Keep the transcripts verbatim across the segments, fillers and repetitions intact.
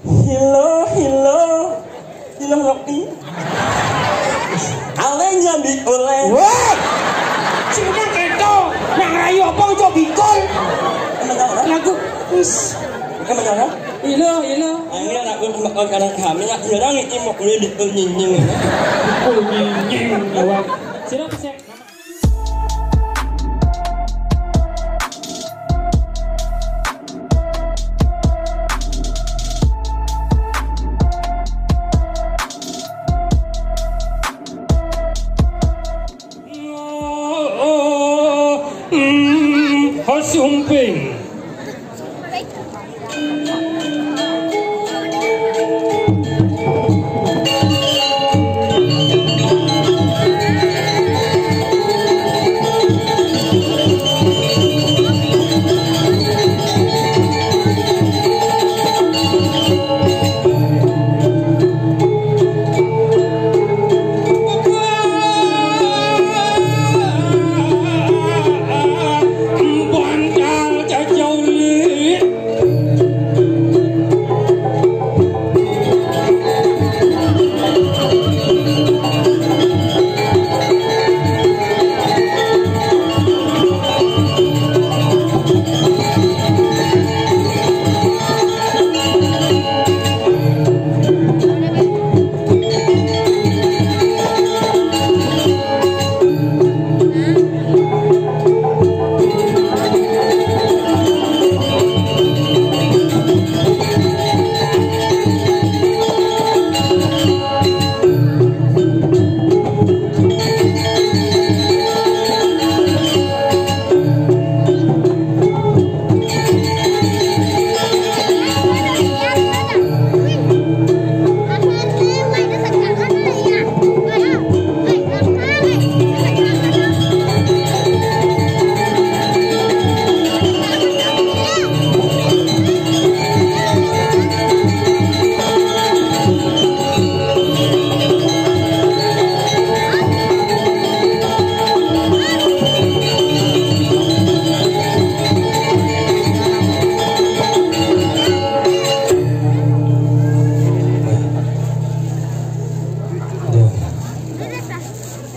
Hilo, hilo, hilo ngopi. Alenya bi oleh. Woi! Sing nang kéto, nang rayu apa ojo bikul. Emang nyawa? Lagu, wis. Emang nyawa? Ilo, ilo. Ini anak gue makan kanan kami, nak jarang ini mau kuliah di penyinyin. Kunying, kawan. Sira pesek. Hmm, Hosumping.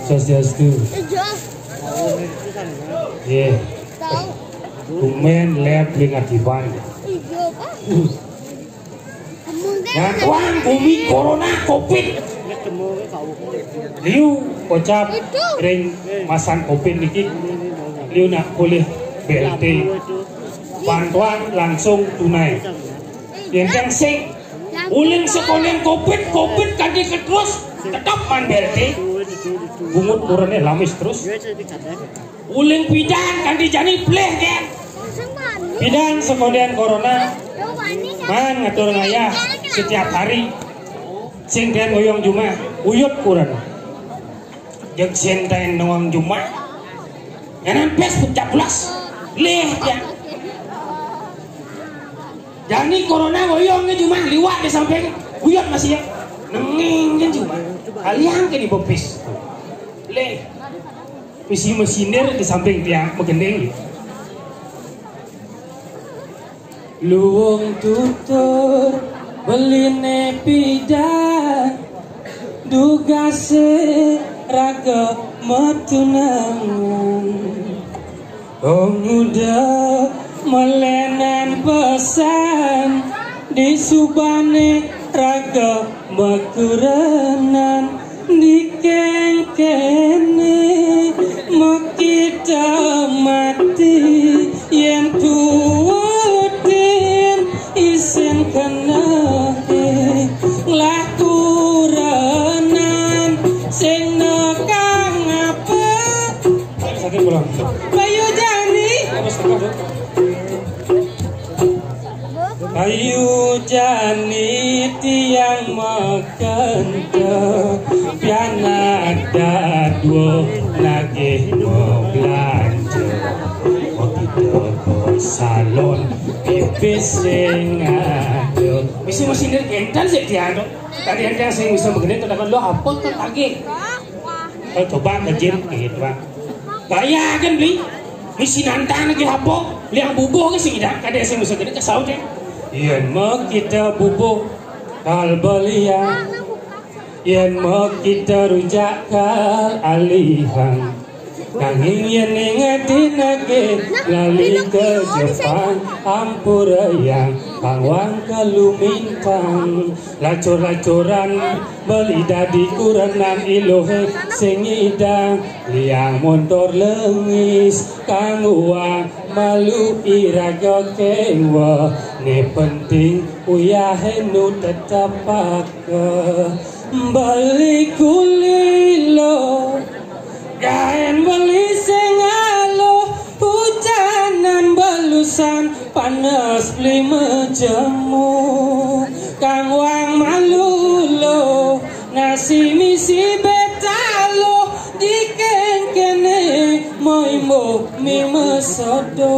Swastiastu. Iya. Tumen lep ling akiban. Bantuan bumi corona covid. Liu kocap ring masan covid niki. Liu nak polih B L T. Bantuan langsung tunai. Yén sing uling sekondén covid, covid kanti keterus tetep maan B L T. Bungut kurené lamis terus. Uling pidan kanti jani pelih kén. Pidan sekondén corona maan ngatur ngayah setiap hari. Sing kén ngoyong jumah, uyut kurené. Jeg sing kén ngoyong jumah. Nyanan pés pecah pulas. Lih ya. Jani corona ngoyong di jumah, liwat di samping. Uyut masih ya. Nenging di jumah. Kalian ke di bepis. Lih. Misi mesinir di samping tiang begending. Luung tutur beliné pidan, dugasé raga matunangan. Pemuda melénan pesan, disubané raga makurenan. Dikéngkéné makita mati, yén tuutin isin kenehé. Nglah kurenan sing nekang apa? Sakit pulang. Bayu jani. Apa setengah, Bu? Ayu jani tiang makenta, pianak dadua nagih mablanja. Makita ka salon pipis sing ada. Misi mesinir kénten sik tiang to. Tadi ada sing bisa begini, kadang lo apa to tagih? Eh, coba ke gym gitu, Bang. Gaya kan beli. Misi nantang lagi apa? Liang bubuh ke sing ida, kada sing bisa gede kesaut ya. Yén mah kita bubuk kal balian, yén mah kita rujak kal alihan. Nanging yén ning ati nagih lali ka Jepang, ampurayang pangwang kalumintang. Lacur-lacuran beli dadi kurenan Iluhé sing ngidang, liang montor lengis kang uwang malu iraga kéweh. Né penting uyahé nu tetepake. Beli kulilo, gaén beli sing aluh, hujanan belusan, panes beli majemu. Kang wang malu lo, nasi misi betalo, dikéngkéné moy mo mi mesodo.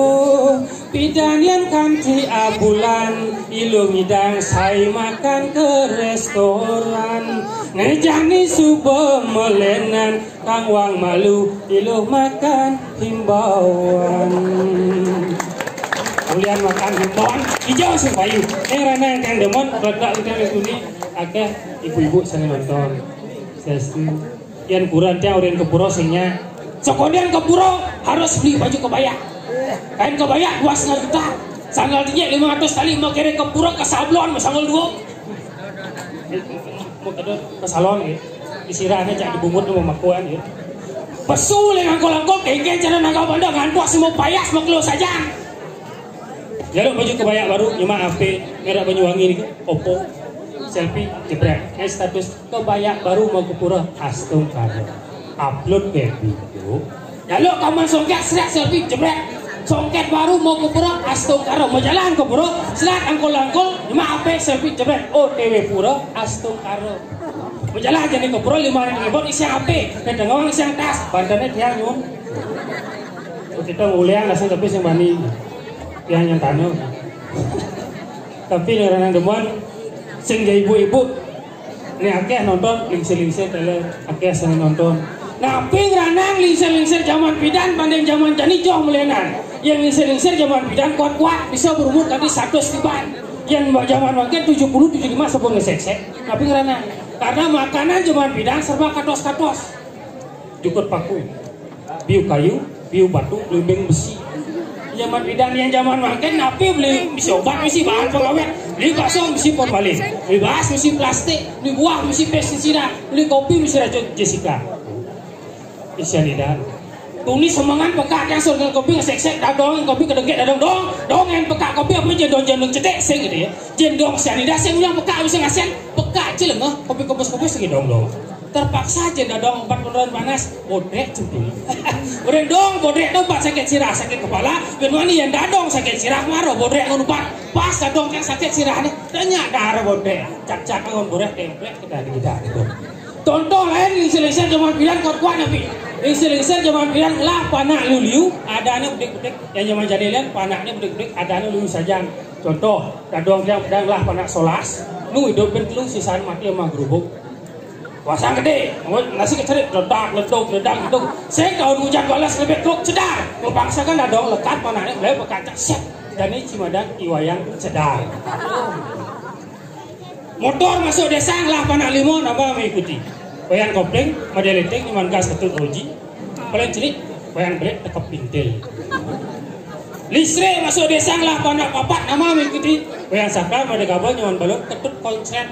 Pidan yén kanti abulan, Iluh ngidang sai makan ka restoran. Né jani suba malénan, kang wang malu, Iluh makan himbauan. Ulian makan himbauan, ijau sing payu. Ning rana kang demen, badak udah tuni, akéh ibu-ibu sané nonton. Sastu. Yén kurenan tiang ulian ka pura sing nya. Sakodian ka pura harus beli baju kebaya. Kain kebaya dua setengah juta. Sandal jejeg lima ratus tali, makaré ka pura ka sablon, masangul dua. Mau kedua ke salon gitu. Disirahna cak dibungut mau makuan gitu. Pesu lé ngangkol-ngangkol, kéngkén cara nangkal banda, ngantos semua payas makelo sajan. Jaluk baju kebaya baru, nyemak H P, merek Banyuwangi niku, Oppo. Selfie, jebrek. Naik status, kebaya baru mau ke pura, astungkara. Upload ke video. Jaluk kaman songket, srek selfie, jebrek. Songket baru mau ke pura, astungkara. Mau jalan ke pura, selat angkol-angkol, nyemak H P, selfie, jebrek. O T W pura, astungkara. Mau jalan jadi ke pura, lima ribu isi H P. Kedengawang isi tas, bantannya dia nyun. Kita ngulian langsung tapi sing bani. Yang nyentano. Tapi ning ranang demen sing ja ibu-ibu. Né akéh nonton lingsir-lingsir télé, akéh sing nonton. Napi ngranang lingsir-lingsir jaman pidan banding jaman jani joh malénan. Yén lingsir-lingsir jaman pidan kuat-kuat bisa berumur kanti satus tiban. Yén jaman mangkin tujuh puluh tujuh lima sampun ngesék-sék. Napi ngranang? Karena makanan jaman pidan serba katos-katos. Jukut paku, biu kayu, biu batu, belimbing besi. Jaman pidan yén jaman mangkin napi beli besi obat, besi bahan pengawét, beli bakso besi formalin, beli baas besi plastik, beli buah besi pestisida, beli kopi besi racun Jessica. Isian lidah. Tuni semengan pekak yang surga kopi ngesék-sék dadong, kopi kedengkek dadong dong, dong yang pekak kopi apa jendong-jendong cetek sing gitu ya. Jendong sianida sing yang pekak bisa ngasian, pekak cilengeh, kopi kopus-kopus sing dong dong. Terpaksa aja dadong empat beneran panas, bodrek jempol. Udah dong, bodrek dong, empat sakit sirah, sakit kepala, benuan yang dadong sakit sirah, maro bodrek ngono empat. Pas dadong yang sakit sirah nih, tanya darah bodrek, cak-cak ngon bodrek templek kita di kita gitu. Contoh lain, lingsir-lingsir jaman pidan kuat-kuat napi. Lingsir-lingsir jaman pidan lah panak liu-liu, adana bedik-bedik. Yang jaman jani lain panaknya bedik-bedik, adana liu sajan. Contoh, dadong tiang pidan lah panak solas, nu idup ben telu sisan mati sama gerubuk. Wasang gedé, nasi kecerit, ledak, leduk, ledak, leduk. Sing daun hujan balas lebih truk cedar. Mepaksakan dadong lekat panaknya, mulai berkaca, set. Dan ini cimadan iwayang cedar. Motor masuk desa, lah panak limo, nama mengikuti. Wayan kopling, madeleting, nyaman gas ketut roji. Paling cilik, wayan belit, tekep pintil. Listrik masuk desa, lah panak papat, nama mengikuti. Wayan saklar, made kabel, nyaman balon, ketut konslet.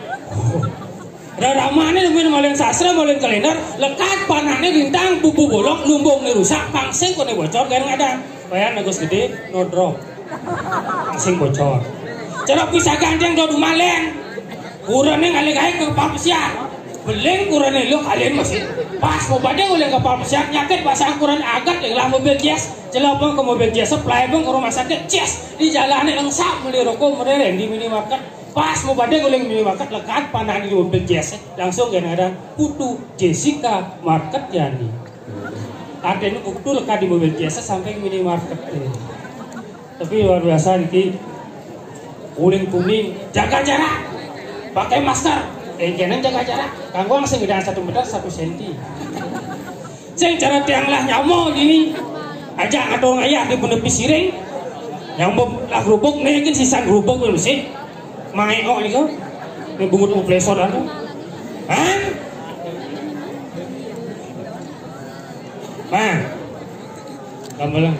Rarama ini nemuin malin sastra, malin kalender, lekat panaknya bintang, bubu bolong, lumbung nih rusak, pangsing kone bocor, gaya ngadang. Wayan nagus gedé, no drop. Asing bocor. Cara pisagan dia dua dumalén. Kurangnya ngalih-ngalih ke kepala pesiar. Beling kurangnya lo kalian masih. Pas mau badai oleh kepala pesiar, nyakit pasang kurang agak yang lah mobil jazz. Celapang ke mobil jazz, supply bang ke rumah sakit jazz. Di jalannya lengsap, beli rokok, mereren di minimarket. Pas mau badai oleh minimarket, lekat panah di mobil jazz. Langsung gak ada putu Jessica Market Yani. Artinya kudu lekat di mobil jasa sampai minimarket. Tapi luar biasa niki. Uling kuning, jaga jarak. Pakai masker. Eh, kena jaga jarak. Kanggo sing gedang satu meter satu senti. Sing cara tiang lah nyamo gini. Aja ngadong ayah di penepi siring. Yang bom lah kerupuk nih kan sisa kerupuk kan sih. Mai kok itu. Ini bungut mau plesor anu. Hah? Nah. Kamu lah.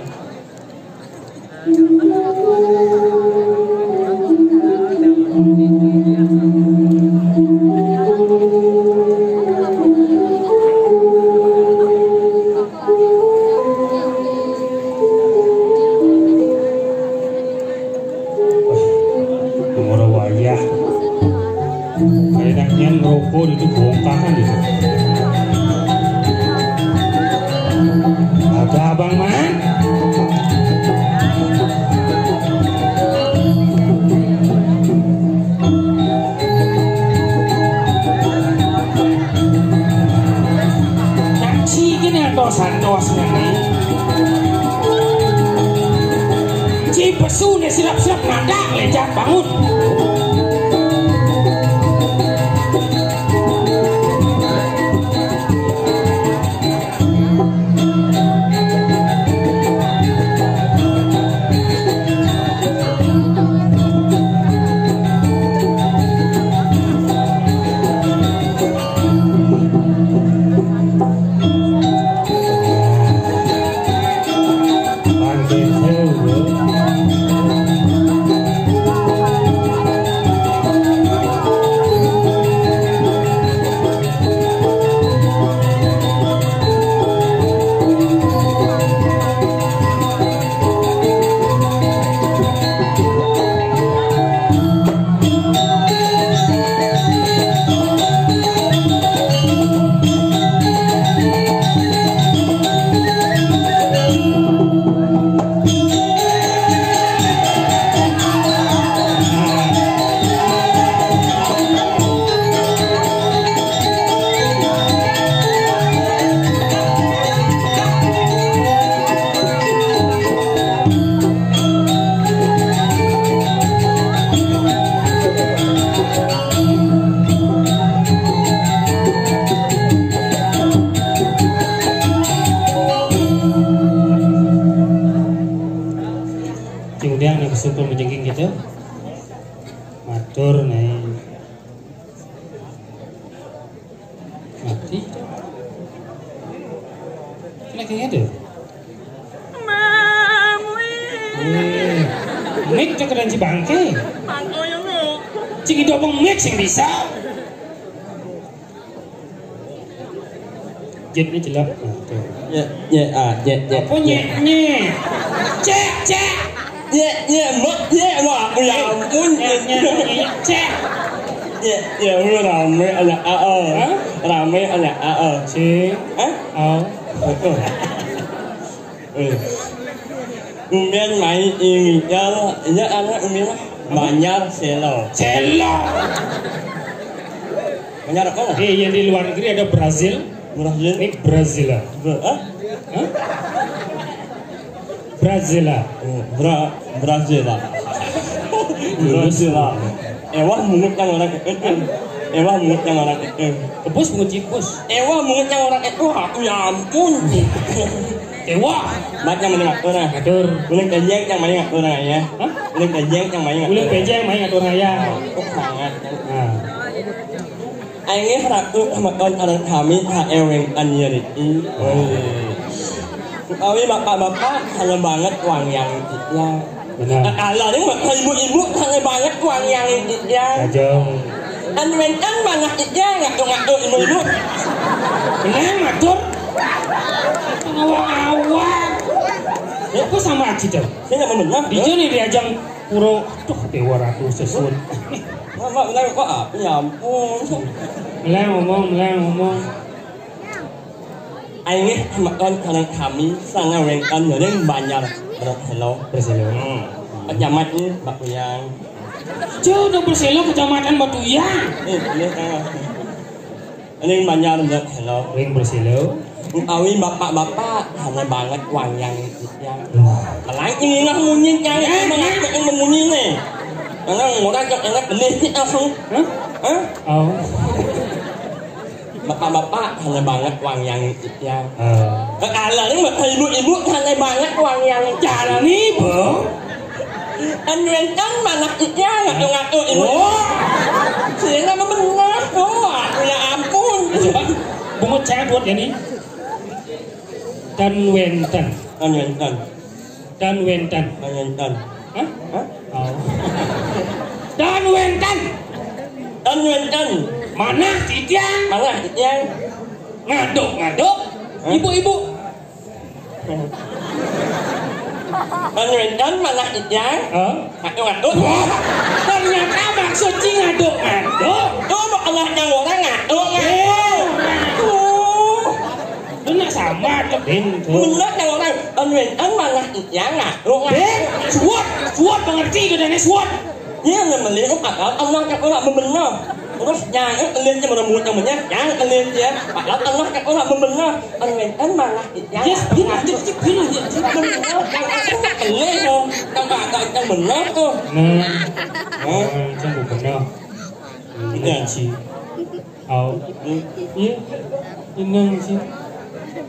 Nomor wayah. Kayak nyanyian rokok itu bongkahan itu. Ada abang mah. Nang cigin yang tos-tos ngene. Ci pesu ne silap-silap ngadak lejak bangun. Kemudian yang bersyukur menjengking gitu. Matur nih. Mati. Kena kayak gitu. Wih. Mik cek keren si bangke. Cik itu apa mik sing bisa? Jetnya jelek. Nah, tuh. Nye, nye, ah, nye, nye, Apa nye. Nye, nye? Cek, cek. Nye, nye, mbok, nye, wah, ya ampun. Nye, nye, nye, nye, cek. Nye, nye, lu rame anak A O. Hah? Rame anak A O. Si. Hah? Oh. Heeh. Eh. Umbian main ini, ya, ini anak Umbian Banjar Selo. Selo. Banyak apa? Eh, yang di luar negeri ada Brazil. Brazil. Ini Brazil lah. Bra-, ah? Hah? Brazil lah. Oh, Bra-, Brazil lah. Brazil lah. Ewah mungut yang orang itu. Ewah mungut yang orang itu. Kebus mungut cibus. Ewah mungut yang orang itu. Aku ya ampun. Ewah. Mat yang mana ngatur nah. Ngatur. Uling kejek yang mana ngatur nah ya. Hah? Uling kejek yang mana ngatur. Uling kejek yang mana ngatur nah ya. Oh, sangat. Nah. Aing ratu makan anak kami ha eweng anyeri. Oi. Utawi bapak-bapak hanya banget wayang ya. Benar. Kalau ini mah ibu-ibu hanya banget wayang ya. Kajong. An wen an banyak ya ngaku-ngaku ibu-ibu. Benar ngatur. Ngawa-ngawa. Ya, aku sama aja dong. Saya nggak mendengar. Dia nih diajang puro, aduh, Dewa Ratu Sesun. Mama bilang kok apa? Ya ampun. Meleng ngomong, meleng ngomong. Aing makan kanan kami sana wengkan nyaring banjar. Bro, hello. Berselo. Hmm. Kecamatan Bakuyang. Jauh dong Berselo kecamatan Batuyang. Eh, ini tengah. Ning banjar ndak hello. Ring Berselo. Utawi bapak-bapak hanya banget wayang yang. Wah. Lain ini lah munyi yang Eh, emang eh. Aku yang memunyi nih. Karena orang yang enak beli sih langsung. Hah? Hah? Oh. Bapak-bapak hanya banget wayang yang. Eh. Kekala ini bapak ibu-ibu hanya banget wayang yang. Jalan ibu. Anu wénten manah Ijang ngatuk-ngatuk ibu. Oh. Sing nama bener, oh, ya ampun. Coba, bungut saya buat ya nih. Dan wénten. Anu wénten. Dan wénten. Anu wénten. Hah? Hah? Oh. Dan wénten. Anu wénten. Manah Ijang. Manah Ijang. Ngatuk-ngatuk. Hah? Ibu-ibu. Anu wénten manah Ijang. Hah? Ngatuk-ngatuk. Wah, ternyata maksud Ci ngatuk-ngatuk. Tuh, mau Allah yang orang ngatuk-ngatuk. Tuh. Lu nak sama tuh, Din, tuh. Bener yang orang. Anu wénten manah Ijang ngatuk-ngatuk. Din, suwot, suwot mengerti itu dan suwot. Iya, nyemelin, oh, padahal Allah yang orang bener. Terus yang elin aja meremut namanya, yang elin dia. Padahal Allah kan orang bener. Orang lain kan malah dia. Ya, dia aja sih, dia aja sih. Bener, yang aku tak elin, oh. Yang tak ada yang bener tuh. Nah. Hah? Oh, itu bener. Iya. Iya sih. Oh. Hmm. Iya. Bener sih.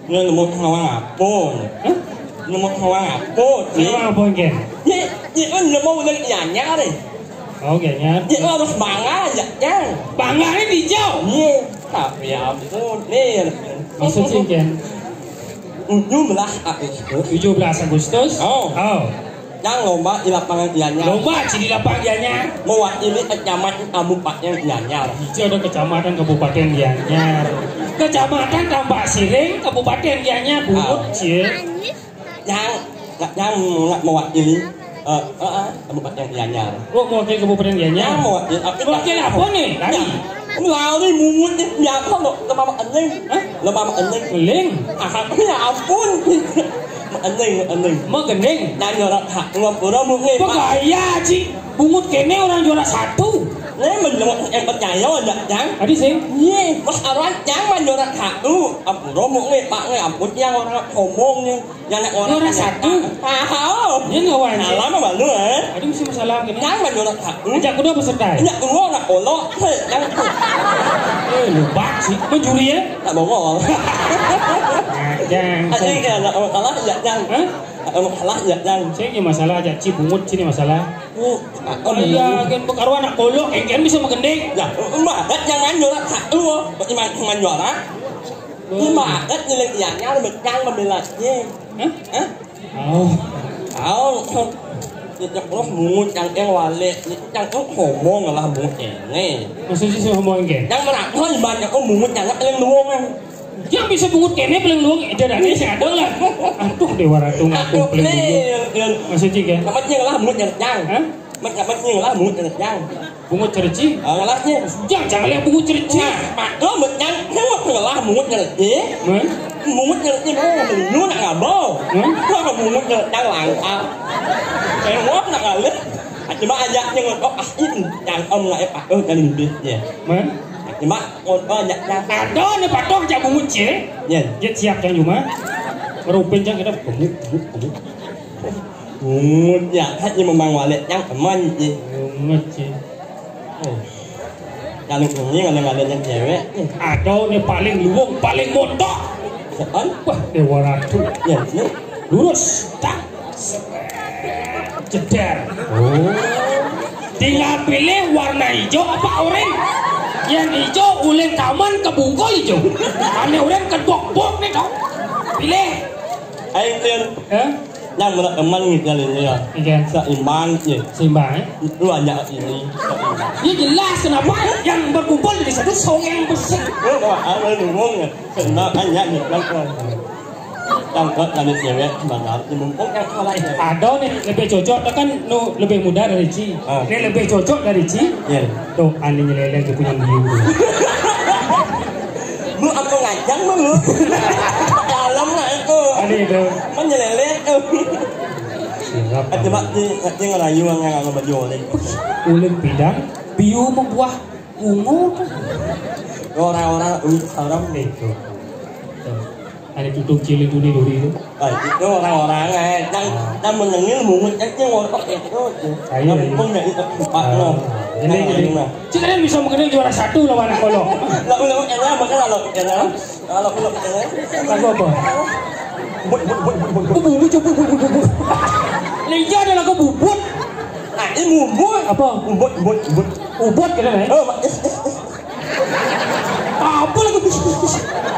Ini nemu orang apa? Hah? Nemu orang apa, Ci? Orang apa, Gen? Ini, ini kan nemu orang ianya, deh. Oh, kayaknya. Dia harus bangga aja, Jang. Bangga ini dijauh. Iya, tapi ya ampun, nih. Maksud sih, Ken? Tujuh belas Agustus. Tujuh belas Agustus? Oh. Oh. Yang lomba di lapangan Gianyar. Lomba sih di lapangan Gianyar. Mewakili kecamatan kabupaten Gianyar. Itu ada kecamatan kabupaten Gianyar. Kecamatan Tambak Siring, kabupaten Gianyar, bungut, ah, sih. Yang, yang mewakili, eh, eh, eh, Kabupaten Gianyar. Oh, mewakili Kabupaten Gianyar. Yang mewakili, tapi mewakili apa nih? Lari? Ya. Ini lari mungut nih, biasa lo, lo mama ening. Hah? Lo mama ening. Eling? Ah, ya ampun. Ening, ening. Mau gending? Nanya orang hak, lo pura mungut. Apa gaya, Ci? Bungut kene orang juara satu. Ini menurut yang percaya, enggak, Jang? Tadi sih? Iya, mas orang yang menjuara satu. Ampun, mungut, Pak, ampun, yang orang sombong nih. Yang nak orang juara satu. Tahu. Dia nggak wajar. Salah mah malu, eh. Aduh, mesti masalah gini. Yang menjuara satu. Ajak kuda peserta. Ajak kuda nak kolok. Hei, yang itu. Eh, lupa sih. Mencuri ya? Tak bongol. Nah, Jang. Ada yang nak kalah, ya, Jang. Hah? Nak kalah, ya, Jang. Saya ini masalah aja, Ci bungut sini masalah. Oh, iya, kan bekaruan nak kolok, kan bisa menggending. Ya, mbak, jangan juara satu, oh. Bagaimana juara? Mbak, nilai ianya lebih yang membelanya. Hah? Hah? Oh. Tahu. Cecek terus mungut cangkeng wale. Cangkeng ngomong lah mungut ini. Maksudnya sih ngomong ke? Yang merangkul ibaratnya kok mungut cangkeng yang luwung kan. Yang bisa mungut kene paling luwung, eh, dadane sing ada lah. Aduh, Dewa Ratu ngaku paling luwung. Maksudnya ke? Namanya lah mungut yang cang. Hah? Mat, mat, nying lah, mungut nyelejang. Bungut cereci? Ah, ngelah, nying. Jang, jangan lihat bungut cereci. Nah, mak, lo mat, nyang, nyang, mat, ngelah, mungut nyelejang. Hah? Mungut nyelejang, lo nggak beli, lo nak ngabau. Hah? Lo nggak mungut nyelejang, langka. Kayak ngop, nak ngalir. Cuma aja, nying, kok, ah, ini, yang om nggak, eh, pak, eh, kali lebih, ya. Hah? Cuma, oh, oh, nyang, nyang. Ada nih, patuh, aja bungut, cie. Ya. Dia siap, yang cuma. Ngerupin, jang, kita gemuk, gemuk, gemuk. Bungut ya, hanya memang walek yang teman je. Bungut je. Oh. Kalau ini, kalau ada yang cewek, eh. Aduh, ini paling luwung, paling montok. Depan? Wah, Dewa Ratu. Ya, sih. Lurus, tak. Jedar. Oh. Tinggal pilih warna hijau apa oranye. Yang hijau ulin kaman kebungkul hijau. Ane oranye kedok-bok nih, dong. Pilih. Ayo, Cil. Hah? Yang berat teman gitu kali ini ya. Iya. Seimbang sih. Seimbang, eh? Lu hanya ini. Seimbang. Ya jelas, kenapa yang berkumpul di satu songeng besar? Lu bawa apa lu ngomong ya? Seimbang kan ya, nih, pelan-pelan. Yang kuat kan cewek, semangat. Ya, mumpung yang kalah ya. Ada nih, lebih cocok kan, nu lebih muda dari Ci. Ah. Ini lebih cocok dari Ci. Iya. Tuh, ane nyeleleh ke punya biu. Lu apa ngajang lu? Dalam lah itu. Ane itu. Menyeleleh tuh. Siap. Coba di, di ngerayu yang nggak baju oleh. Ulin pidang, biu membuah ungu. Orang-orang ulin haram. Itu. Tuh. Ada tutup cili duri duri itu. Ah, itu orang-orang, eh, yang, yang menengil mungut aja ngorok itu, tuh. Ayo, yang ayo. Pun dari tempat lo. Ah, ini, ini. Nah. Cik, kalian bisa mengenai juara satu lawan Kolo. Lalu, lalu, enak, makan lalu, enak. Lalu, lalu, enak. Lagu apa? Bubut, bubut, bubut, bubut, bubut. Bubut, bubut, bubut, bubut. Ninja ada lagu bubut. Ini ubut. Apa? Ubut, ubut, ubut. Ubut kena, eh? Oh, Mak. Apa lagu bis, bis, bis?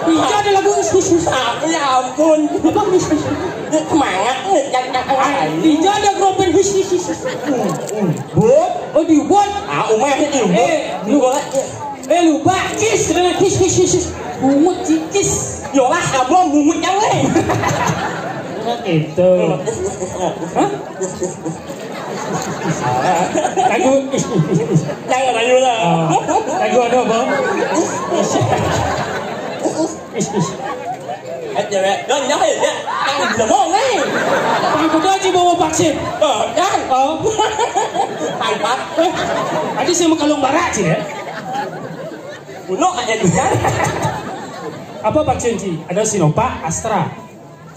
Iya, ada lagu bis, bis, bis. Ah, ya ampun. Apa bis, bis? Semangat nih, yang, yang, yang. Ah, iya, ada grup band bis, bis, bis, bis. Hmm, hmm. Ubut. Oh, di ubut. Ah, umah ini ubut. Eh, lu. Ubut. Eh, lupa. Kis, kena kis, kis, kis, kis. Bungut, kis. Yolah, abang bungut yang lain. Gitu. Hah? Lagu. Jangan rayu lah. Oh. Lagu ada apa? Is, is. Eh, cewek. Don, jangan ya. Jangan bisa mau nih. Aku tuh aja bawa vaksin. Oh, jangan. Oh. Pantat. Eh, tadi saya mau kalung barat sih ya. Bunuh aja dia. Apa vaksin sih? Ada Sinovac, Astra.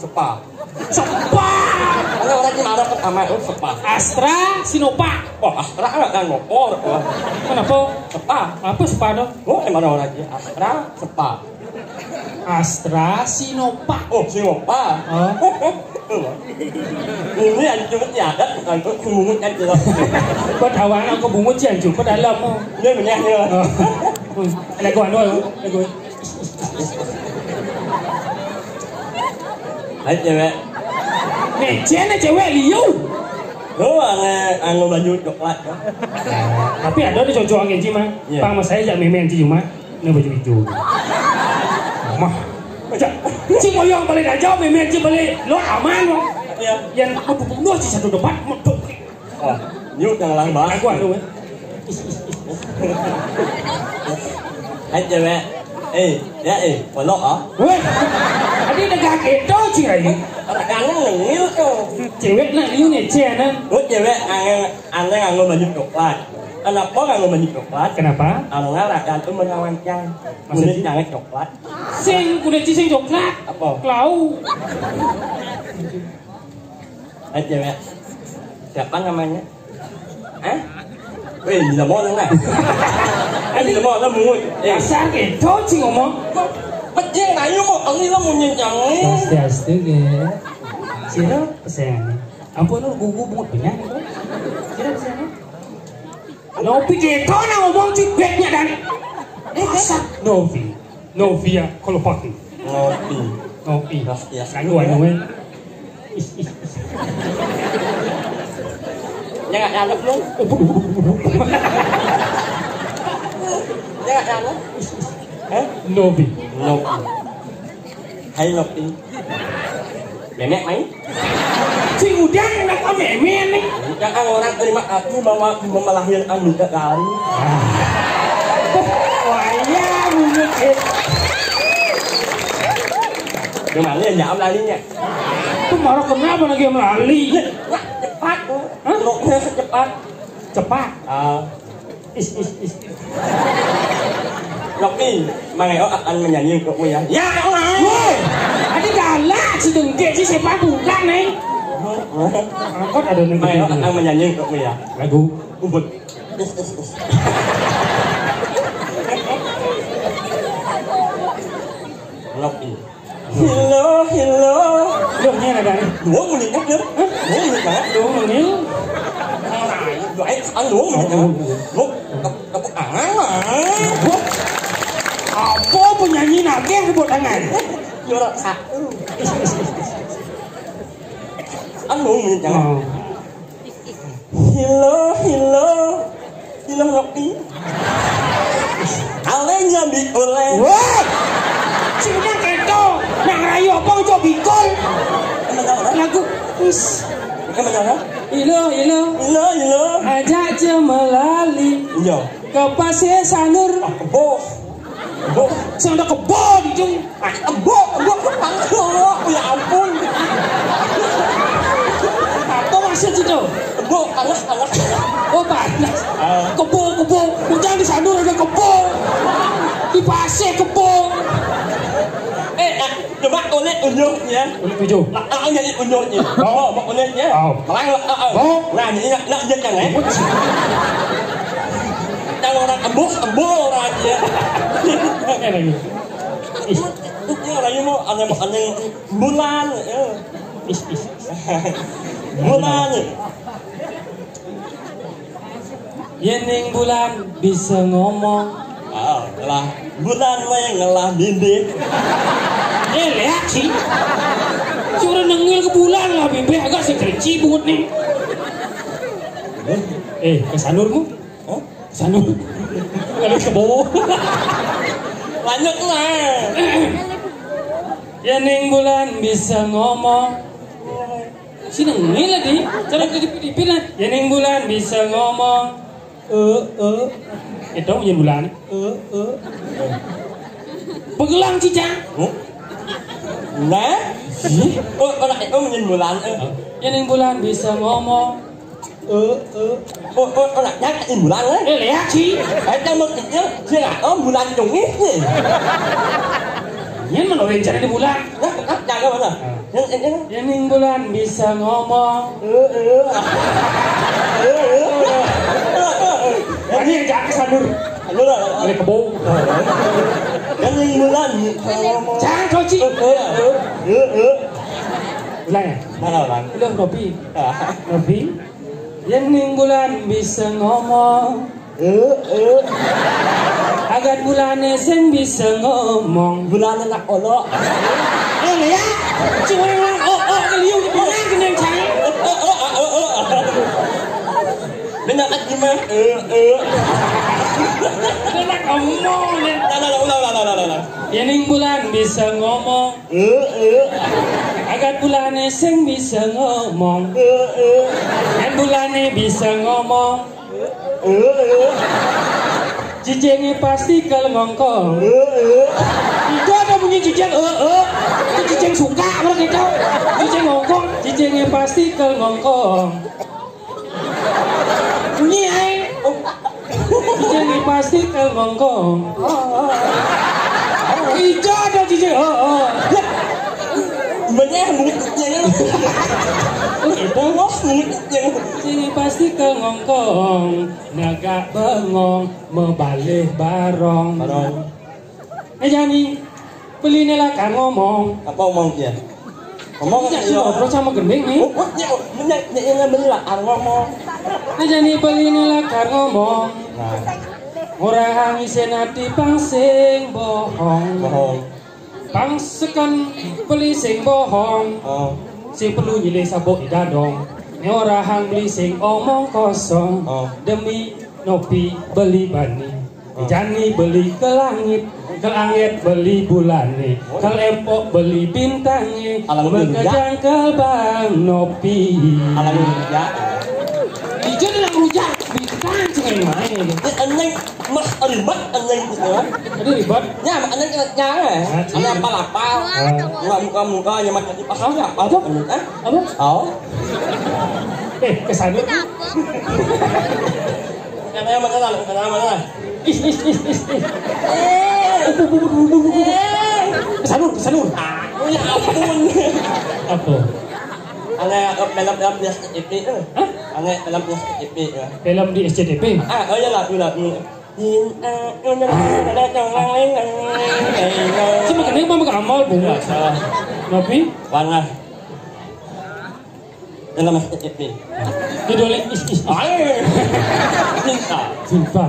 Sepa. Sepa. Ada orang di mana pertama itu sepa. Astra, Sinovac. Oh, Astra nggak kan ngopor. Oh. Kenapa? Sepa. Apa sepa dong? Oh, emang orang di Astra, sepa. Astra, Sinovac. Oh, Sinovac. Oh. Ini yang cuma tiada, bukan tuh bungut kan jelas. Kau tahu anak kau bungut sih, anjing. Kau dalam. Oh. Ini benar ya. Oh. Ada gua, ada gua. Ada gua. Hai, cewek. Nih, cewek, cewek liu. Lu ange, ange baju coklat, kan? Tapi ada nih cocok ange, Ji, mah. Iya. Pang sama saya, jak memen, Ji, cuma. Ini baju hijau. Mah. Aja. Cing, mau yang paling aja, memen, Cing, balik. Lo aman, lo. Iya. Yang mau bunuh, Cing, satu debat, mau. Oh, yuk, jangan lama. Aku, aku, eh. Hai, cewek. Eh, ya, eh, pondok, ah. Weh, tadi negak itu, Cing, aja. Orang kangen nengil tuh. Cewek nak liu nih, Cing, anak. Oh, cewek aneh, aneh nganggo baju coklat. Kenapa nganggo baju coklat? Kenapa? Karena rakyat tuh menawankan. Maksudnya? Kulit jangan coklat. Sing, kulit sing coklat. Apa? Klau. Hai, cewek. Siapa namanya? Hah? Weh, bisa mau nggak? Eh, bisa mau nggak, bungut? Eh. Dasar gitu, Cing, ngomong. Pecing, ayo kok, kali lo mau nyencang. Astaga, astaga. Sira pesenannya. Ampun, lu gugu bungut banyak. Sira pesenannya. Nopi gitu, nah, ngomong, Cing, baiknya dan. Eh, dasar. Nopi. Novia Kolopaki. Ngopi. Ngopi. Novia. Lagu anu, eh. Is, is, is. Ya, nggak nyampe, belum? Dia nggak nyampe. Hah? Nobi. Nobi. Hai, Nobi. Nenek main? Sing udah enak, oh, meme nih. Jangan orang terima aku bahwa aku melahirkan juga kali. Wah, iya, bungut, eh. Gimana ya, jawab larinya? Itu marah kenapa lagi yang lali? Wah, cepat. Hah? Lo cepat. Cepat. Ah. Is, is, is. Lopi, Mang Eo akan menyanyi untukmu ya. Ya Allah. Woi, tadi galak si dengkek si sepak bukan, Neng. Angkot ada nih. Mang Eo akan menyanyi untukmu ya. Lagu. Ubud. Lopi. Hilo, hilo. Loh, ini ada nih. Dua menit, Bud, ya? Hah? Dua menit, Bud. Dua menit. Nah, dua, eh, kan dua menit, ya? Bud, tepuk, tepuk tangan, lah. Bud, apa penyanyi nagih tepuk tangan? Juara satu. Kan dua menit, ya? Oh. Hilo, hilo, hilo ngopi. Ale nyambi oleh. Woi! Sing udah keto, nang rayu apa ojo bikul. Emang tahu, kan? Lagu, us. Emang tahu, kan? Ilo, ilo. Ilo, ilo. Ajak je melali. Iya. Ke Pasir Sanur. Ah, kebo. Kebo. Sing ada kebo di jung. Ah, kebo, kebo, kebo, panas, ya Allah. Oh, ya ampun. Apa maksud itu? Kebo, panas, panas. Oh, panas. Ah. Kebo, kebo. Hujan di sana ada kebo. Di pasir kebo. Eh, eh, coba kulit unjuk ya. Kulit hijau. Lah, ah, jadi unjuk ya. Oh. Oh, mau kulit ya. Oh. Terang lah, ah, ah. Oh. Nah, ini nak, nak dia kan, eh. Yang orang embus, embul orang dia. Oke, lagi. Ih. Itu dia orang ini mau aneh, aneh bulan, ya. Ih, ih. Bulan. Yen ning bulan bisa ngomong. Ah, lah, bulan wae ngelah mimpi. Eh, lihat sih. Suruh nengil ke bulan lah, mimpi agak sing kerinci bungut nih. Eh, ke sanurmu? Hah? Sanur. Kalau ke bawah. Lanjut lah. Yen ning bulan bisa ngomong. Sini ngene lah, Di. Cara ke dipit-dipit lah. Yen ning bulan bisa ngomong. Eh, eh. Itu yen bulan. Eh, eh. Pegelang cicak. Huh? Nah? Oh, orang itu yen bulan. Eh. Yen ning bulan bisa ngomong. Eh, eh. Oh, oh, oh, nak nyang imbulan, eh? Eh, lihat sih. Eh, yang mau kecil, sih, oh, bulan dong ini. Ini mana orang cari di bulan? Nah, nah, jangan mana? Yang, yang, yang. Yang ning bulan bisa ngomong. Eh, eh. Eh, eh. Ini yang jangan kesandur. Aduh lah. Ada kebo. Yang ning bulan ngomong. Jangan kau, Ci. Eh, eh, eh, eh. Ulang ya? Mana orang? Udah, Nopi. Ah. Nopi. Yen ning bulan bisa ngomong. Eh, eh. Agat bulane sing bisa ngomong. Bulane nak olok. Eh, ya. Cuma orang oh, oh, keliu di bulan kena cari. Oh, oh, oh, oh, oh. Benar kan gimana? Eh, eh. Benar ngomong, ya. Lah, lah, lah, ulang, ulang, ulang, ulang, ulang. Yen ning bulan bisa ngomong. Eh, eh. Agat bulane sing bisa ngomong. Eh, eh. Yen bulane bisa ngomong. Eh, eh. Cicingnya pasti kelengongkong. Eh, eh. Itu ada bunyi cicing, eh, eh. Itu cicing suka, orang itu. Cicing ngongkong, cicingnya pasti kelengongkong. Bunyi ae. Jadi pasti ke Hongkong. Ijo ada di sini. Oh, oh. Bener, mulutnya. Oh, gitu. Wah, mulutnya. Sini pasti ke Hongkong. Nagak bengong, mebalih barong. Barong. Eh, Jani, beli ni lakar ngomong. Apa ngomong dia? Ngomong. Tidak, ya, sudah ngobrol sama gending nih. Oh, oh, ya, oh, benar, ya, ya, beli lakar ngomong. Eh, Jani, beli ni lakar ngomong. Nah. Orang isin ati pang sing bohong. Bohong. Pang seken beli sing bohong. Oh. Sing perlu nyilih sabuk idadong. Ni orang beli sing omong kosong. Oh. Demi Nopi beli bani. Jani beli ke langit, ke langit beli bulane, ke lempok beli bintange, alang rujak. Bekejang ke Bang Nopi. Alang rujak. Ijo nang rujak, bintang sing main. Ini eneng mah ribet eneng gitu ya. Ini ribet. Ya, eneng kena nyara. Ah, iya. Ada apa-apa. Ah. Muka-muka ya macam apa apa tuh? Ah? Apa? Oh. Eh, kesana. Kenapa mana lah? Kenapa mana lah? Is, is, is, is, is. Eh. Eh. Kesanur, kesanur. Ah, oh ya ampun. Apa? Ada film-film di S C T V, eh. Hah? Ada film di S C T V, ya. Film di S C T V? Ah, oh ya, lagu, lagu. Cuma kenapa mau amal, Bung? Ya, salah. Tapi? Warna. Dalam S T P. Judulnya is, is, is. Ayo. Cinta. Cinta.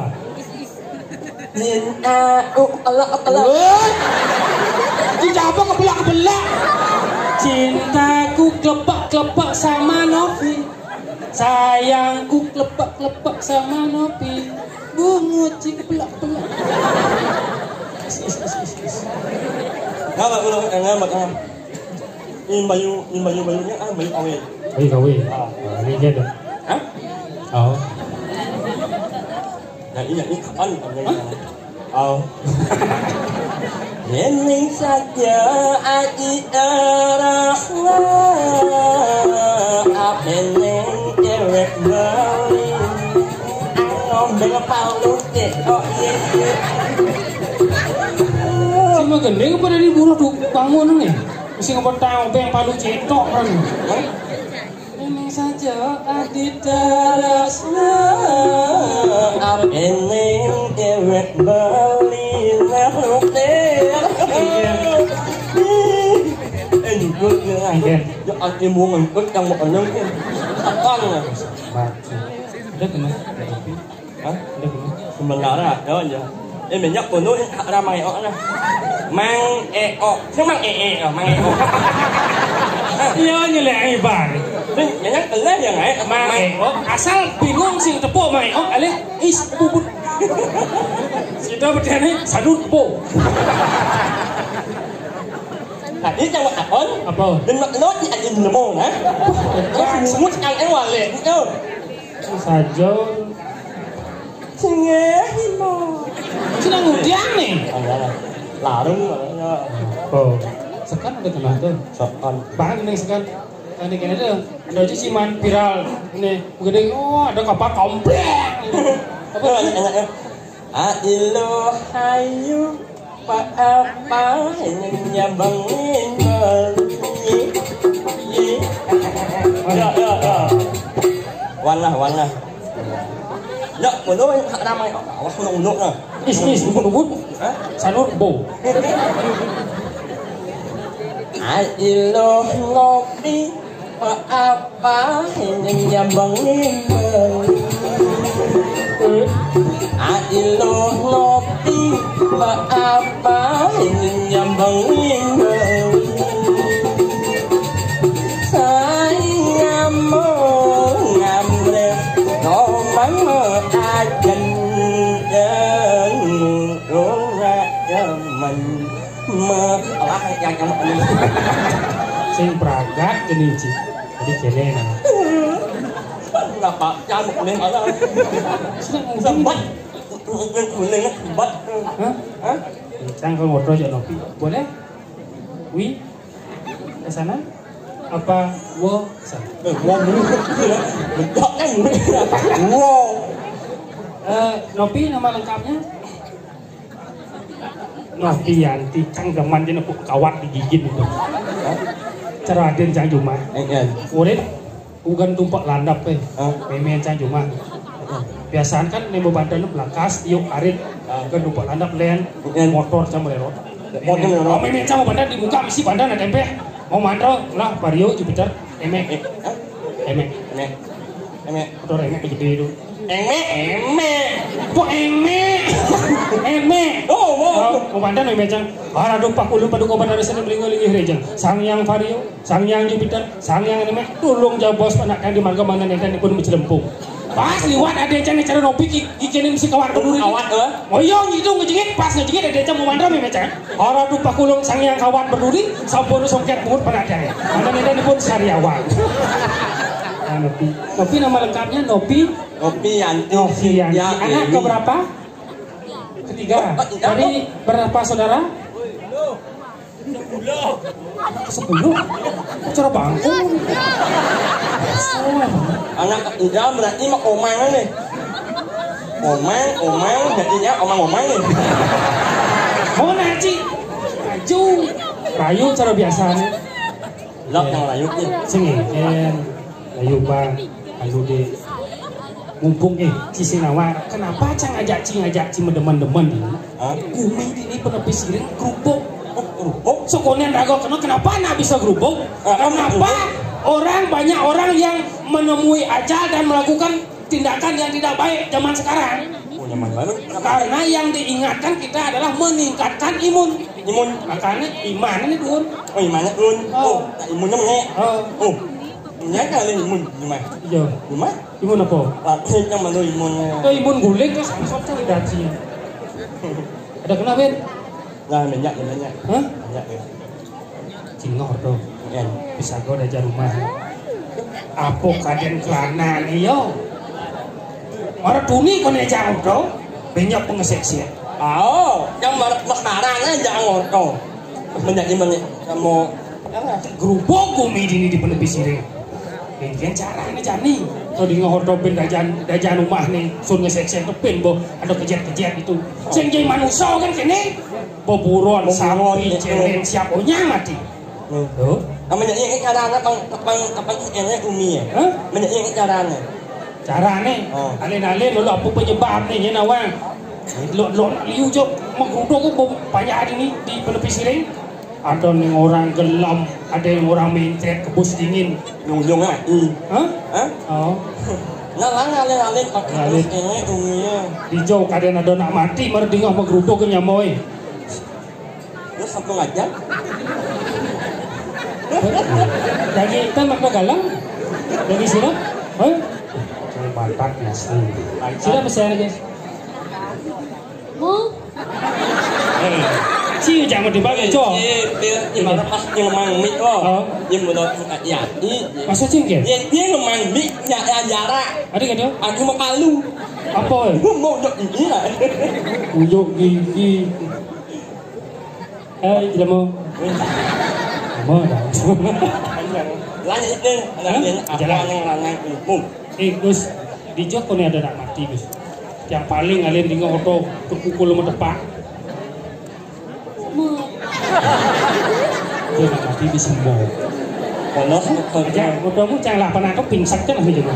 Cinta. Oh, Allah, Allah. Woi. Cinta apa kebelak-kebelak? Cintaku klepek-klepek sama Novi. Sayangku klepek-klepek sama Novi. Bungut cik kepelak-kepelak. Is, is, is, is, is. Enggak, enggak, enggak, enggak, enggak. Ini bayu, ini bayu, bayunya ah, bayu kawin. Bayu kawin. Ah. Ah, ini dia dah. Hah? Oh. Nah, ini, ini kapan kamu yang sana? Oh. Ini saja aji arah apa yang cewek beli. Ngomong palu cek, oh, iya, iya. Cuma gending apa dari buruh tuh bangun nih? Sing ngepetang obeng palu cetok kan. Ini saja adi terasna. Ini dewek beli ngerti. Eh, jujur ya. Iya. Ya, anti mau ngikut yang mau kenal kan. Apa ya? Baca. Udah kenal. Hah? Sementara ada aja. Eh, minyak kono ini hak ramai oh nah. Mang Eo. Sing Mang Ee, oh, Mang Eo. Iya, nyelek ibar. Sing minyak telah ya ngai. Mang Eo, asal bingung sing tepuk Mang Eo, alih is bubut. Kita bertanya, sadut po. Tadi yang takon, apa? Dan mak lo di alim nemu, nah. Terus mungut yang ewale, itu. Saja. Sengeh mo. Sing nang udiang nih. Larung, ya. Oh. Sekan ada kenal tuh. Sekan. Bahan nih sekan. Ini kayaknya tuh. Ada aja sih man viral. Ini, gede, oh, ada kapal komplek. Apa? Enak, enak, ya. Ailo hayu pa apa nyambang. Ya, ya, ya. Wanah, wanah. Ya, kono ramai. Awas kono unuk nah. Is, is, ubun, ubun. Hah? Sanur bo. Ailo ngopi pa apa nyambang. Ailo ngopi pa apa nyambang. Saya mau ngambil nomor agen yang ora jaman. Ma, alah, yang nyaman. Sing pragat geni, Ci. Jadi kene nah. Kenapa? Nyamuk nih, alah. Sing Sempat. Kuning, sempat. Hah? Hah? Cang kalau ngobrol aja Nopi. Boleh? Wi, ke sana? Apa wo ke sana? Eh, wo mulu. Bedaknya mulu. Wo. Eh, Nopi nama lengkapnya? Nopi Yanti, cang demen dia nepuk kawat digigit itu. Cara Aden cang cuma. Eh, eh. Urin, bukan tumpak landap eh. Hah? Meme cang cuma. Biasaan kan nemu bandan belakas, yuk arit. Ah. Bukan tumpak landap len, eh, motor cang melero. Motor melero. Oh, meme cang mau bandan dibuka, misi bandan ada tempe. Mau mandro lah, Vario, Jupiter, Emek. Eh, hah? Emek. Emek. Emek. Motor Emek gede itu. Emek, Emek. Kok Emek? Emek. Oh, oh. Oh, komandan Emek cang. Para dupak ulu pada komandan sana belingo lingi rejang. Sang Yang Vario, Sang Yang Jupiter, Sang Yang Emek. Tulung jauh bos anak yang di marga mana nenten pun bercelempung. Pas liwat ada cang cara Nopi ki-, kikini mesti kawat berduri. Kawat, eh? Oh iya, gitu ngejengit, pas ngejengit ada cang mau mandra Emek cang. Ora dupa kulung sang yang kawat berduri, sampun songket pungut penadai. Mana nenten pun sariawan. Nah, Nopi. Nopi nama lengkapnya Nopi. Nopi Yanti. Nopi Yanti. Ya, anak ini. Keberapa? Ketiga. Oh, tidak. Dari berapa saudara? Sepuluh. Anak kesepuluh. Cara bangku. Anak ketiga berarti mah omang nih. Omang, omang, jadinya omang-omang nih. Mau naci. Maju. Rayu cara biasanya. Lok yang layu nih. Sing ngéngkén. Layu bang. Lalu di mumpung eh Ci Sinawar. Kenapa cang ngajak Ci, ngajak Ci medemen-demen ini? Hah? Gumi ini penepi siring kerupuk. Oh, kerupuk? Sekonian rago kena kenapa nak bisa kerupuk? Ah, kenapa kerupuk? Orang banyak orang yang menemui ajal dan melakukan tindakan yang tidak baik zaman sekarang. Oh, zaman baru. Karena yang diingatkan kita adalah meningkatkan imun. Imun. Makanya iman ini turun. Oh, imannya turun. Oh. Oh, tak imunnya mengaik. Oh. Oh. Ini kan ada imun, imun. Iya. Imun? Imun apa? Tapi yang mana imunnya? Oh, imun guling terus maksudnya daging. Ada kena, Ben? Nah, minyak, minyak. Hah? Minyak ya. Cingor tuh. Kan. Bisa gua ada aja rumah. Apa kadén kelana nih yo? Mara tuni kone jang tuh. Banyak pengesek sih. Oh, yang marah marahnya jangan tuh. Menjadi menjadi mau gerubuk gumi dini di penepi siring. Kemudian caranya jani. Kalau di ngehordo ben dajan dajan rumah nih, sun ngesek-sek tepin boh ada kejat-kejat itu. Sing jadi manusia kan kene. Boburon, sapi, ceren, siap onyang mati. Tuh. Namanya ini caranya pang pang apa ini umi ya? Hah? Namanya ini caranya. Caranya? Oh. Alin-alin lalu apa penyebab nih ya nawang? Lo lo liu jok menggeruduk kok banyak hari ini di penepi siring. Ada yang orang gelem, ada yang orang mencret kebus dingin. Nyung-nyung mati. Hah? Hah? Oh. Nah, lah ngalih-ngalih pakai terus ini dunia. Dijauh kadén ada nak mati, mari dingah menggeruduk ke nyamoy. Terus sambung aja. Daging hitam apa galang? Daging sirap? Hah? Pantat nasi. Sirap besar aja. Mu? Eh, ci jangan dibagi, cok. Iya, iya, iya, ibarat pas nyelemang mik, oh. Oh. Iya, menurut muka iya, iya, iya. Masa cengkeh? Iya, iya, nyelemang mik, ya, ya, jarak. Ada kata? Aku mau palu. Apa, eh? Aku mau unjuk gigi lah. Unjuk gigi. Eh, tidak mau. Mau dah. Lanjut deh. Hah? Lanjut. Apa jalan yang lanang umum? Eh, Gus, di Joko nih ada nak mati, Gus. Yang paling alien di ngoto kepukul sama depak. Dia nak mati di semua. Kalau aja, udah mu cang lah pernah tuh pingsan kan masih juga.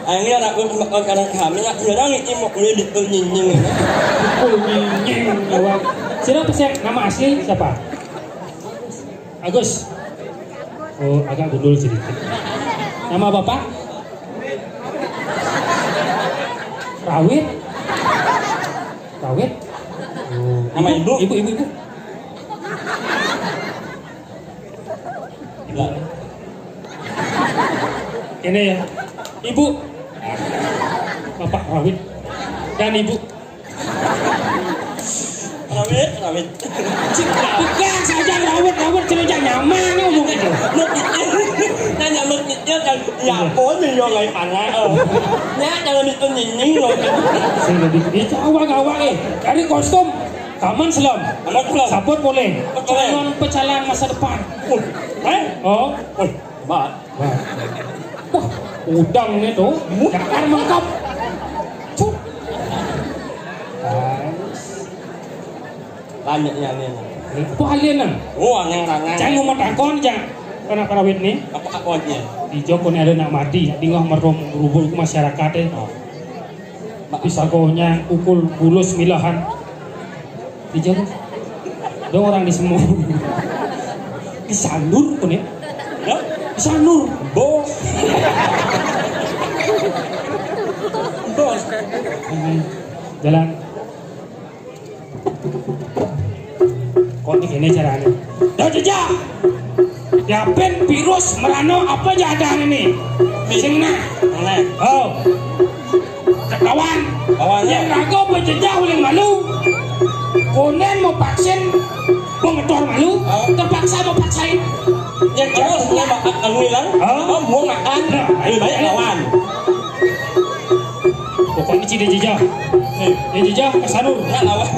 Akhirnya anak gue makan kadang kami nak bilang ini mau beli di nyinying. Pukul nyinying, kawan. Siapa sih? Nama asli siapa? Agus. Oh, agak gundul sedikit. Nama Bapak? Rawit. Rawit. Oh, nama Ibu? Ibu, ibu, ibu. Ini ya. Ibu. Bapak Rawit. Dan Ibu. Rawit, rawit. Bukan saja rawit, rawit, cuma jangan nyaman ngomong itu. Lu pikir, nanya lu pikir kan, ya pun yang lain anak. Ya, kalau itu nyinying loh. Sing lebih itu awak-awak, eh. Dari kostum, kaman selam. Anak pulang. Sabut boleh. Boleh. Calon pecalang masa depan. Uh, eh? Oh. Uh, Mak. Wah, udang ni tu, jangan mengkap. Cuk. Banyak yang ni. Apa alien nang? Oh, anang-anang. Jangan rumah takon, jangan. Kena karawit ni. Apa akonnya? Di Joko ni ada nak mati, nak tinggal merom rubul ke masyarakat eh. Oh. Tapi sagonya pukul bulus milahan. Di jalan. Ada orang di semua. Di Sanur pun ya. Ya? Di Sanur. Bos. Bos. Hmm. Jalan. Kok ini caranya? Dah jejak. Yapin virus merano apa jadang ini? Sing nah. Mana? Oh. Ketahuan. Kawan. Yang raga berjejak uling malu. Konen mau vaksin, mau ngetor malu, oh, terpaksa mau paksain. Yang terus dia makan kamu hilang. Oh. Oh, mau makan. Nah, ayo banyak lawan. Pokoknya ciri jejak. Eh. Dia jejak ke Sanur. Ya, lawan.